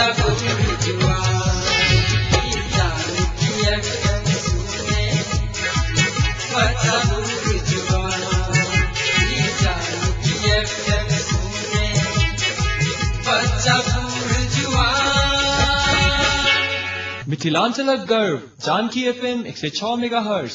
बच्चा बूढ़ जुआन, जानकी एफएम सुने बच्चा बूढ़ जुआन, जानकी एफएम सुने बच्चा बूढ़ जुआन। मिथिलांचलक गर्व जानकी एफएम 106 मेगाहर्ट्ज।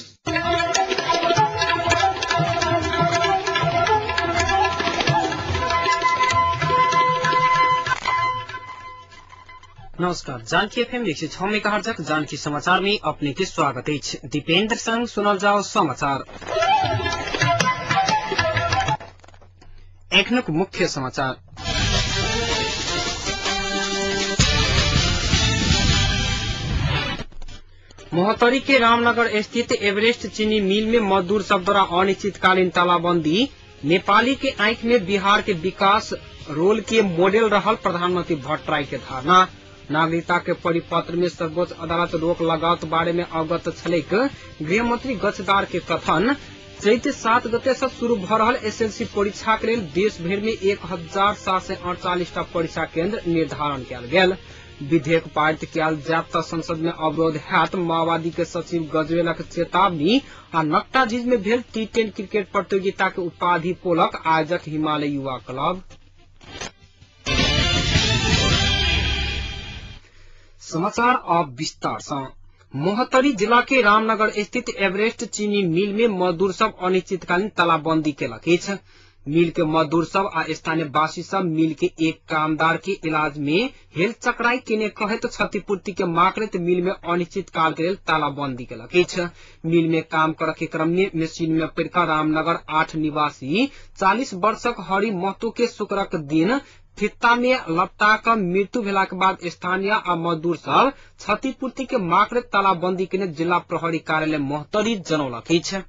नमस्कार, जानकी एफएम 106 मेगाहर्ट्जक जानकी समाचार में अपने के स्वागत अछि। दीपेंद्र संग सुनल जाओ समाचार। एखनुक मुख्य समाचार। महोत्तरी के रामनगर स्थित एवरेस्ट चीनी मिल में मजदूर सब द्वारा अनिश्चितकालीन तालाबंदी। नेपाली के आंख में बिहार के विकास रोल के मॉडल रहल प्रधानमंत्री भट्टराई के धारणा। नागरिकता के परिपत्र में सर्वोच्च अदालत रोक लगावत बारे में अवगत छलैक गृहमंत्री गच्छदार के कथन। चैत 7 गते से शुरू भ रहल एसएलसी परीक्षा के लेल देश भरि में 1748 टा परीक्षा केंद्र निर्धारण कयल गेल। विधेयक पारित कयल जायत त संसद में अवरोध हैत, माओवादी के सचिव गजवेलक चेतावनी। आ नकटा झील में भेल टी10 क्रिकेट प्रतियोगिता के उपाधि पोलक आयोजक हिमालय युवा क्लब। समाचार अब विस्तार से। महोत्तरी जिला के रामनगर स्थित एवरेस्ट चीनी मिल में मजदूर सब अनिश्चितकालीन तालाबंदी केलक अछि। मिल के मजदूर सब आ स्थानीय वासी सब मिल के एक कामदार के इलाज में हेल चकराई केने कहैत क्षतिपूर्ति के मांग करैत मिल में अनिश्चित काल के लेल तालाबंदी केलक अछि। मिल में काम करऽ के क्रम में मशीन में पड़िकऽ रामनगर 8 निवासी 40 वर्षक हरि महतो के शुक्रक दिन फित्ता में लपटा कऽ मृत्यु भेला के बाद स्थानीय आ मजदूर सब क्षतिपूर्ति के मांग करैत तालाबंदी केने जिला प्रहरी कार्यालय महोत्तरी जनौलक अछि।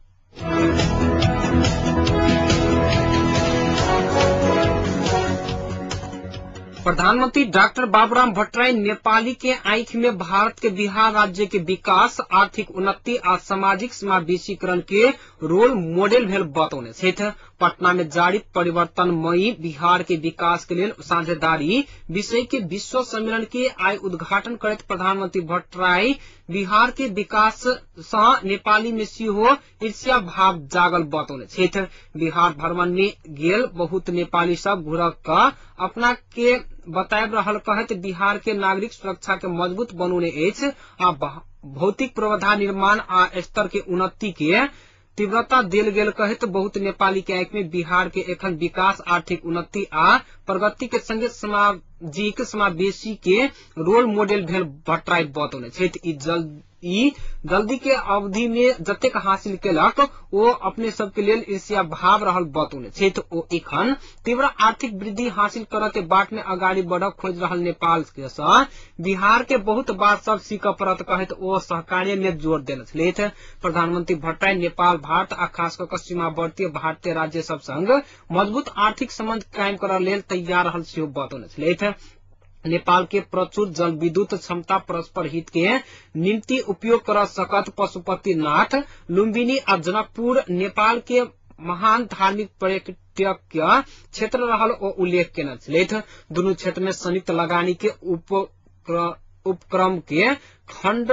प्रधानमंत्री डॉक्टर बाबूराम भट्टराई नेपाली के आंख में भारत के बिहार राज्य के विकास, आर्थिक उन्नति आ सामाजिक समावेशीकरण के रोल मॉडल भेल बतौने छथि। पटना में जारी परिवर्तनमयी बिहार के विकास के लेल साझेदारी विषय के विश्व सम्मेलन के आइ उद्घाटन करैत प्रधानमंत्री भट्टराई बिहार के विकास सँ नेपाली में सेहो ईर्ष्या भाव जागल बतौने छथि। बिहार भ्रमण में गेल बहुत नेपाली सब घुरक कऽ अपना के बताबि रहल कहैत बिहार के नागरिक सुरक्षा के मजबूत बनौने अछि आ भौतिक पूर्वाधार निर्माण आ स्तर के उन्नति के तीव्रता देल गेल कहैत बहुत नेपाली के आंखि में बिहार के एखन विकास, आर्थिक उन्नति आ प्रगति के संगे सामाजिक समावेशी के रोल मॉडल भेल भट्टराई बतौने छथि। ई जल्दी के अवधि में जतेक हासिल केलक ओ अपने सबके लेल ईर्ष्या भाव रहल बतौने छथि। ओ एखन तीव्र आर्थिक वृद्धि हासिल करऽ के बाट में अगाडि बढ़ खोजि रहल नेपाल के सँ बिहार के बहुत बात सब सीखऽ पड़त कहैत ओ सहकार्य में जोर देने छलथि। प्रधानमंत्री भट्टराई नेपाल, भारत आ खास कऽ कऽ सीमावर्ती भारतीय राज्य सब संग मजबूत आर्थिक संबंध कायम करऽ लेल तैयार रहल सेहो बतौने छलथि। नेपाल के प्रचुर जल विद्युत क्षमता परस्पर हित के निम्ति उपयोग कर सकत पशुपतिनाथ, लुम्बिनी आ जनकपुर नेपाल के महान धार्मिक पर्यटक क्षेत्र रहल ओ उल्लेख केने छलथि। दुनू क्षेत्र में संयुक्त लगानी के उपक्रम के खंड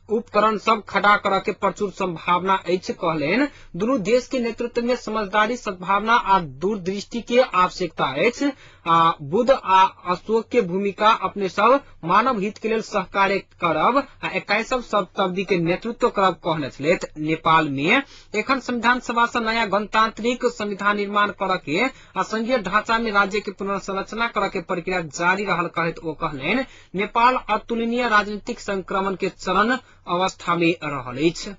उपकरण सब खड़ा करऽ के प्रचुर संभावना अछि कहलनि। दुनू देश के नेतृत्व में समझदारी, सद्भावना आ दूरदृष्टि के आवश्यकता अछि आ बुद्ध आ अशोक के भूमिका अपने सब मानव हित के लेल सहकार्य करब आ 21वीं शताब्दी के नेतृत्व करब कहने छलथि। नेपाल में एखन संविधान सभा से नया गणतांत्रिक संविधान निर्माण करऽ के आ संघीय ढांचा में राज्य के पुनर्संरचना करऽ के प्रक्रिया जारी रहल कहैत ओ कहलनि नेपाल अतुलनीय राजनीतिक संक्रमण के चरण अवस्था में रहल अछि।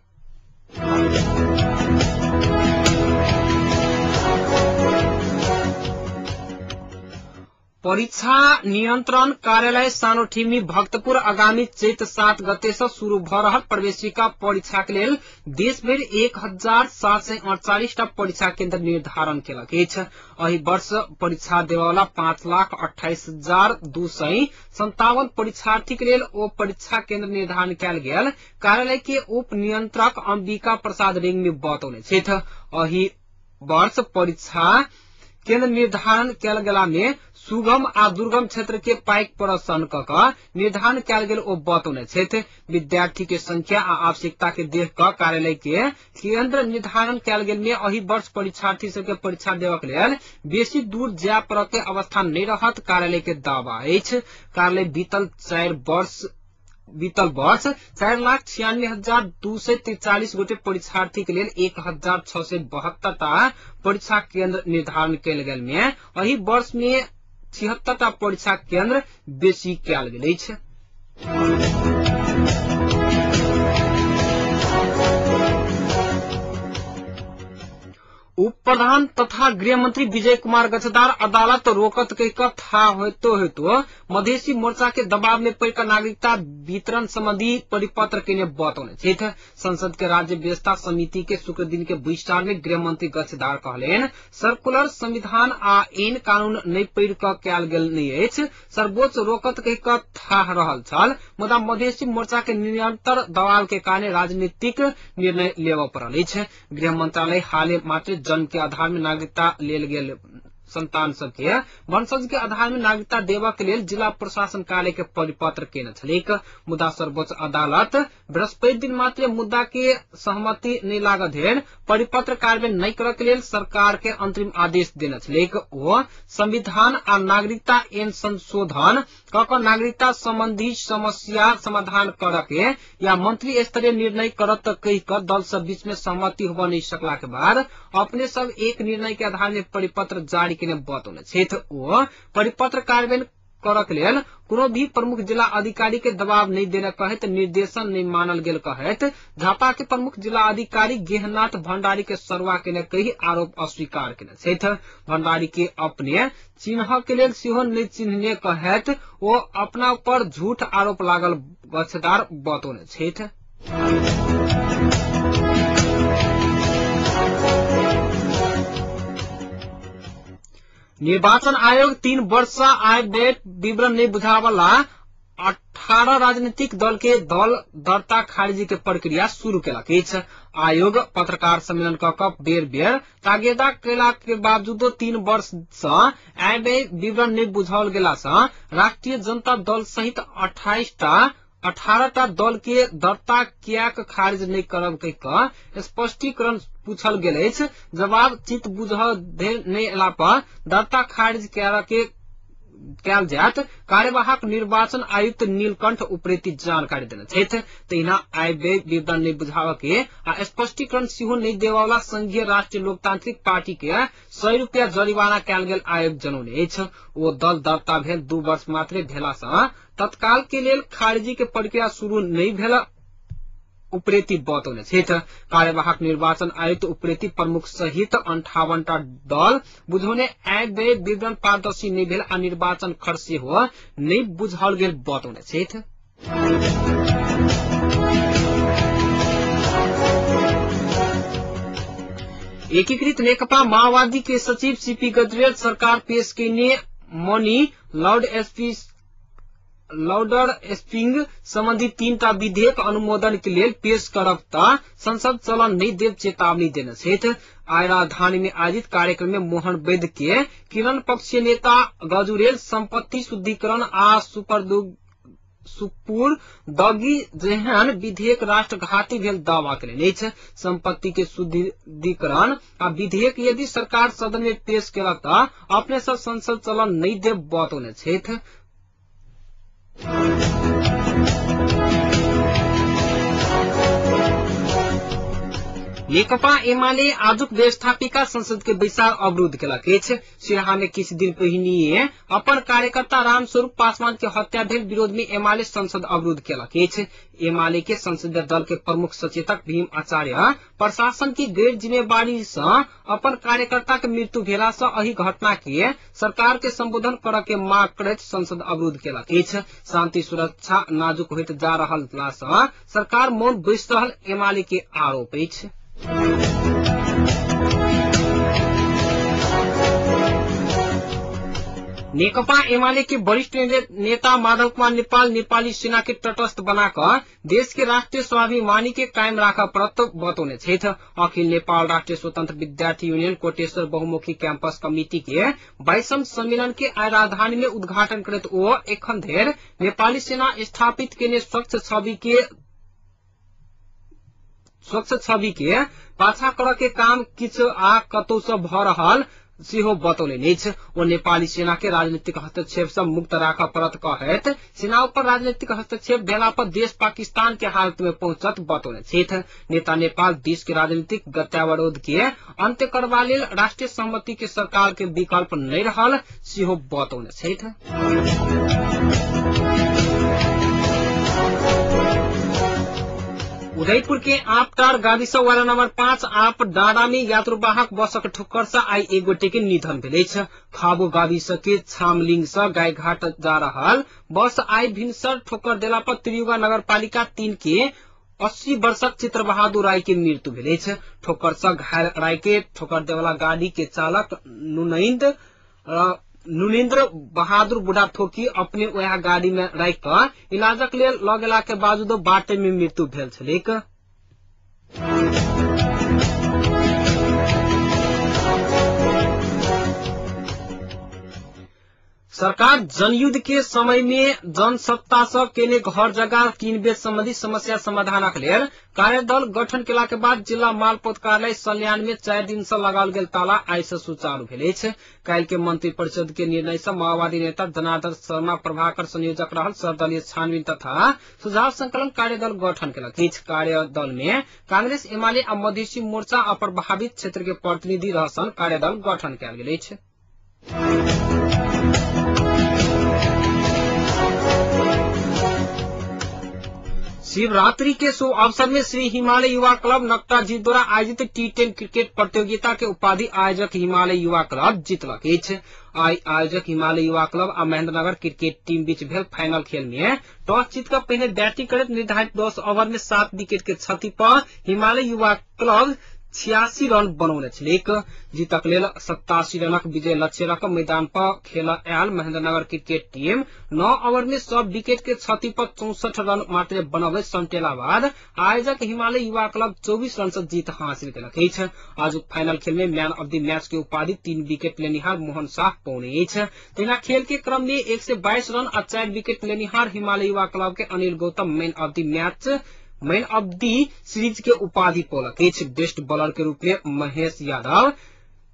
परीक्षा नियंत्रण कार्यालय सानोठिमी भक्तपुर आगामी चैत 7 गते से शुरू भ रहल प्रवेशिका परीक्षा के लेल देशभरि 1748 टा परीक्षा केंद्र निर्धारण केलक अछि। एहि वर्ष परीक्षा देववाला 5,28,257 परीक्षार्थी के लेल ओ परीक्षा केंद्र निर्धारण कयल गेल कार्यालय के उप नियंत्रक अंबिका प्रसाद रेग्मी बतौने छथि। एहि वर्ष परीक्षा केंद्र निर्धारण कयल गेला में सुगम आ दुर्गम क्षेत्र के पाइक प्रदर्शन क क निर्धारण कयल गेल ओ बतौने छथि। विद्यार्थी के संख्या आ आवश्यकता के देख क कार्यालय के केन्द्र निर्धारण कयल गेल में एहि वर्ष परीक्षार्थी सबके परीक्षा देबक लेल बेसी दूर जाय पड़ऽ के अवस्था नहि रहत कार्यालय के दावा अछि। कार्यालय बीतल वर्ष 4,96,243 गोटे परीक्षार्थी के लेल 1,672 टा परीक्षा केन्द्र निर्धारण कयल गेल में एहि वर्ष में 76 टा परीक्षा केन्द्र बेसी कयल गेल अछि। उप प्रधान तथा गृहमंत्री विजय कुमार गच्छदार अदालत रोकत कहि क था होतो होतो मधेसी मोर्चा के दबाव में पड़ि क नागरिकता वितरण संबंधी परिपत्र केने बतौने छथि। संसद के राज्य व्यवस्था समिति के शुक्र दिन के बैसार में गृहमंत्री गच्छदार कहलनि, सर्कुलर संविधान आ ऐन कानून नहि पढ़ि क कयल गेल नहि अछि। सर्वोच्च रोकत कहि क था रहल छल, मुदा मधेसी मोर्चा के निरंतर दबाव के कारण राजनीतिक निर्णय लेबऽ पड़ल अछि। गृह मंत्रालय हाले मात्र जन्म के आधार में नागरिकता लेल गेल संतान सबके वंशज के आधार में नागरिकता देबऽ के लेल जिला प्रशासन कार्यालय के परिपत्र केने छलैक। मुदा सर्वोच्च अदालत बृहस्पति दिन मात्र मुद्दा के सहमति नहि लागऽ धरि परिपत्र कार्यान्वयन नहि करऽ के लेल सरकार के अंतरिम आदेश देने छलैक। ओ संविधान आ नागरिकता ऐन संशोधन क क नागरिकता संबंधी समस्या समाधान करऽ के या मंत्री स्तरीय निर्णय करत कहि क दल सब बीच में सहमति होबऽ नहि सकला के बाद अपने सब एक निर्णय के आधार में परिपत्र जारी केने बतौने छथि। ओ परिपत्र कार्यान्वयन करऽ के लेल कोनो भी प्रमुख जिला अधिकारी के दबाव नहि देने कहैत निर्देशन नहि मानल गेल कहैत झापा के प्रमुख जिला अधिकारी गेहनाथ भंडारी के सरवा केने कहि आरोप अस्वीकार केने छथि। भंडारी के अपने चिन्ह के लेल सेहो नहि चिन्हने कहैत ओ अपना पर झूठ आरोप लागल गच्छदार बतौने छथि। निर्वाचन आयोग 3 वर्ष से आय व्यय विवरण नहीं बुझावला 18 राजनीतिक दल के दल दर्ता खारिजी के प्रक्रिया शुरू केलक अछि। आयोग पत्रकार सम्मेलन क क बेर बेर तागेदा केला के बावजूदो 3 वर्ष से आय व्यय विवरण नहीं बुझाओल गेला से राष्ट्रीय जनता दल सहित 18 टा दल के दर्ता कियाक खारिज नहीं करब कहि क स्पष्टीकरण पूछल गेल अछि। जवाब चित बुझल नहि एला पर दर्ता खारिज कयल जायत कार्यवाहक निर्वाचन आयुक्त नीलकंठ उप्रेती जानकारी देने छथि। तहिना आय व्यय विवरण नहि बुझाबऽ के आ स्पष्टीकरण सेहो नहि देबऽवला संघीय राष्ट्रीय लोकतांत्रिक पार्टी के 100 रुपया जरिवाना कयल गेल आयोग जनौने अछि। ओ दल दर्ता भेल 2 वर्ष मात्रे भेला सँ तत्काल के लेल खारिजी के प्रक्रिया शुरू नहि भेल उप्रेती बतौने छथि। कार्यवाहक निर्वाचन आयुक्त उप्रेती प्रमुख सहित 58 टा दल बुझौने आय व्यय विवरण पारदर्शी नहि भेल आ निर्वाचन खर्च सेहो नहि बुझाओल गेल बतौने छथि। एकीकृत नेकपा माओवादी के सचिव सीपी गजरेल सरकार पेश केने मनी लाउडर स्पिंग संबंधी 3 टा विधेयक अनुमोदन के लेल पेश करब त संसद चलन नहि देब चेतावनी देने छथि। आइ राजधानी में आयोजित कार्यक्रम में मोहन वैद्य के किरण पक्षीय नेता गजुरेल संपत्ति शुद्धिकरण आ सुपुर दगी जेहन विधेयक राष्ट्रघाती भेल दावा केलनि अछि। संपत्ति के शुद्धिकरण आ विधेयक यदि सरकार सदन में पेश केलक त अपने सब संसद चलन नहि देब बतौने छथि। नेकपा एमाले आजुक व्यवस्थापिका संसद के बैसार अवरुद्ध केलक अछि। सिराहा में किछु दिन पहिने अपन कार्यकर्ता रामस्वरूप पासवान के हत्या भेल विरोध में एमाले संसद अवरुद्ध केलक अछि। एमाले के संसदीय दल के प्रमुख सचेतक भीम आचार्य प्रशासन की गैर जिम्मेवारी से अपन कार्यकर्ता के मृत्यु भेला से एहि घटना के सरकार के संबोधन करऽ के मांग करैत संसद अवरुद्ध केलक अछि। शांति सुरक्षा नाजुक होइत जा रहल से सरकार मौन बैस रहल एमाले के आरोप अछि। नेकपा एमाले के वरिष्ठ नेता माधव कुमार नेपाल नेपाली सेना के तटस्थ बनाकर देश के राष्ट्रिय स्वाभिमानी के कायम राख पड़त बतौने छथि। अखिल नेपाल राष्ट्रिय स्वतंत्र विद्यार्थी यूनियन कोटेश्वर बहुमुखी कैंपस कमिटी के 22वां सम्मेलन के आइ राजधानी में उद्घाटन करैत ओ एखन धरि नेपाली सेना स्थापित केने स्वच्छ छवि के पाछा करऽ के काम किछु आ कतौ सँ भऽ रहल सेहो बतौलनि अछि। ओ नेपाली सेना के राजनीतिक हस्तक्षेप से मुक्त राखऽ पड़त कहैत सेना पर राजनीतिक हस्तक्षेप भेला पर देश पाकिस्तान के हालत में पहुंचत बतौने छथि। नेता नेपाल देश के राजनीतिक गत्यावरोध के अंत्य करबा लेल राष्ट्रीय सहमति के सरकार के विकल्प नहि रहल सेहो बतौने छथि। उदयपुर के आपटार गाविस वार्ड नंबर 5 आप डाँडा में यात्रुवाहक बसक ठोक्कर से आइ एक गोटे के निधन भेल अछि। खाबो गाविस के छामलिंग से गायघाट जा रहल बस आइ भिनसर ठोक्कर देला पर त्रियुगा नगरपालिका 3 के 80 वर्षक चित्र बहादुर राय के मृत्यु भेल अछि। ठोक्कर से घायल राय के ठोक्कर देवला गाड़ी के चालक नुनेन्द्र बहादुर बुढ़ा ठोकी अपने वएह गाड़ी में राखि कऽ इलाजक लेल लऽ गेला के बावजूदो बाटे में मृत्यु भेल छलैक। सरकार जनयुद्ध के समय में जनसत्ता से केने घर जगह किन बेच संबंधी समस्या समाधानक लेल कार्यदल गठन केला के बाद जिला मालपोत कार्यालय सल्यान में 4 दिन से लगाओल गेल ताला आइ से सुचारू भेल अछि। काल्हि के मंत्री परिषद के निर्णय से माओवादी नेता जनार्दन शर्मा प्रभाकर संयोजक रहल सर्वदलीय छानबीन तथा सुझाव संकलन कार्यदल गठन केलक अछि। कार्यदल में कांग्रेस, एमाले आ मधेसी मोर्चा अप्रभावित क्षेत्र के प्रतिनिधि रहसन कार्यदल गठन कयल गेल अछि। शिवरात्रि के शुभ अवसर में श्री हिमालय युवा क्लब नक्टाझी द्वारा आयोजित T10 cricket प्रतियोगिता के उपाधि आयोजक हिमालय युवा क्लब जीतलक अछि। आइ आयोजक हिमालय युवा क्लब आ महेंद्रनगर क्रिकेट टीम बीच भेल फाइनल खेल में टॉस जीत कऽ पहिने बैटिंग करैत निर्धारित 10 ओवर में 7 विकेट के क्षति पर हिमालय युवा क्लब 86 रन बनौने छलैक। जीतक लेल 87 रनक विजय लक्ष्य रख मैदान पर खेल आयल महेंद्रनगर क्रिकेट टीम 9 ओवर में सब विकेट के क्षति पर 64 रन मात्र बनबैत समेटेला बाद आयोजक हिमालय युवा क्लब 24 रन से जीत हासिल केलक अछि। आजुक फाइनल खेल में मैन ऑफ the match के उपाधि 3 विकेट लेनिहार मोहन शाह पौने अछि। तहिना खेल के क्रम में 122 रन आ 4 विकेट लेनिहार हिमालय युवा क्लब के Anil Gautam man of the match man of the series के उपाधि पौलक अछि। बेस्ट बॉलर के रूप में महेश यादव,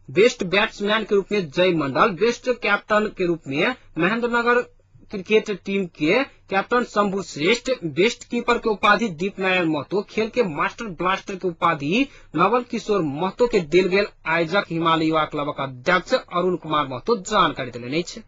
बेस्ट बैट्समैन के रूप में जय मंडल, बेस्ट कैप्टन के रूप में महेंद्रनगर क्रिकेट टीम के कैप्टन शंभू श्रेष्ठ, बेस्ट कीपर के उपाधि दीप नारायण महतो, खेल के मास्टर ब्लास्टर के उपाधि नवल किशोर महतो के देल गेल आयोजक हिमालय युवा क्लबक अध्यक्ष अरुण कुमार महतो जानकारी देलनि अछि।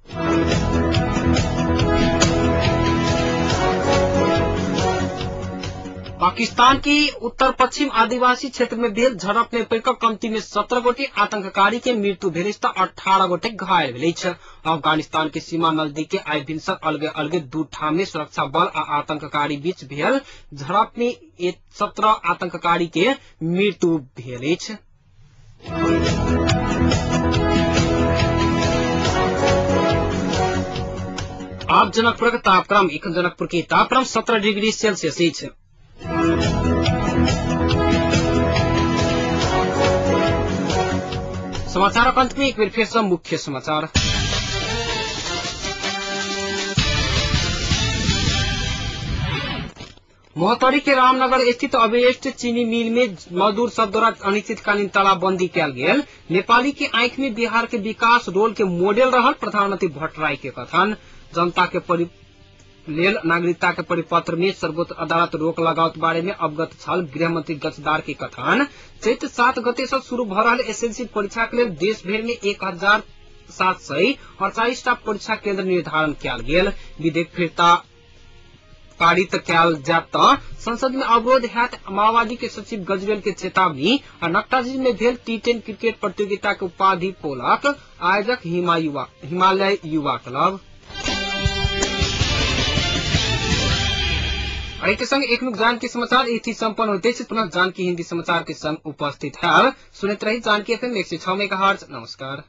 पाकिस्तान की उत्तर पश्चिम आदिवासी क्षेत्र में भेल झड़प में पड़ि कऽ कमती में 17 गोटे आतंककारी के मृत्यु भेल अछि तऽ 18 गोटे घायल भेल अछि। अफगानिस्तान के सीमा नजदीक के आइ भिनसर अलगे अलगे 2 ठाम में सुरक्षा बल आ आतंककारी बीच भेल झड़प में 17 आतंककारी के मृत्यु भेल अछि। आब जनकपुरक तापक्रम। एखन जनकपुर के तापक्रम 17 डिग्री सेल्सियस अछि। समाचारक अंत में एक बेर फेर सँ मुख्य समाचार। महोत्तरी के रामनगर स्थित अवेस्ट चीनी मिल में मजदूर सब द्वारा अनिश्चितकालीन तालाबंदी कयल गेल। नेपाली के आंखि में बिहार के विकास रोल के मॉडल रहल प्रधानमंत्री भट्टराई के कथन। जनता के लेल नागरिकता के परिपत्र में सर्वोच्च अदालत रोक लगावत बारे में अवगत छल गृहमंत्री गच्छदार के कथन। चैत 7 गते से शुरू भ रहल एसएलसी परीक्षा के लेल देश भरि में 1748 टा परीक्षा केंद्र निर्धारण कयल गेल। विधेयक फिर्ता पारित कयल जायत त संसद में अवरोध हैत माओवादी के सचिव गजरेल के चेतावनी। आ नक्टाझी में भेल T10 cricket प्रतियोगिता के उपाधि पौलक आयोजक हिमालय युवा क्लब। एहि संग एक जानकी समाचार इति संपन्न होते। पुनः जानकी हिंदी समाचार के संग उपस्थित है। सुनते रही जानकी FM 106 megahertz. नमस्कार।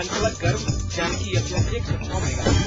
मिथिलांचलक गर्व जानकी एफएम 106 मेगा।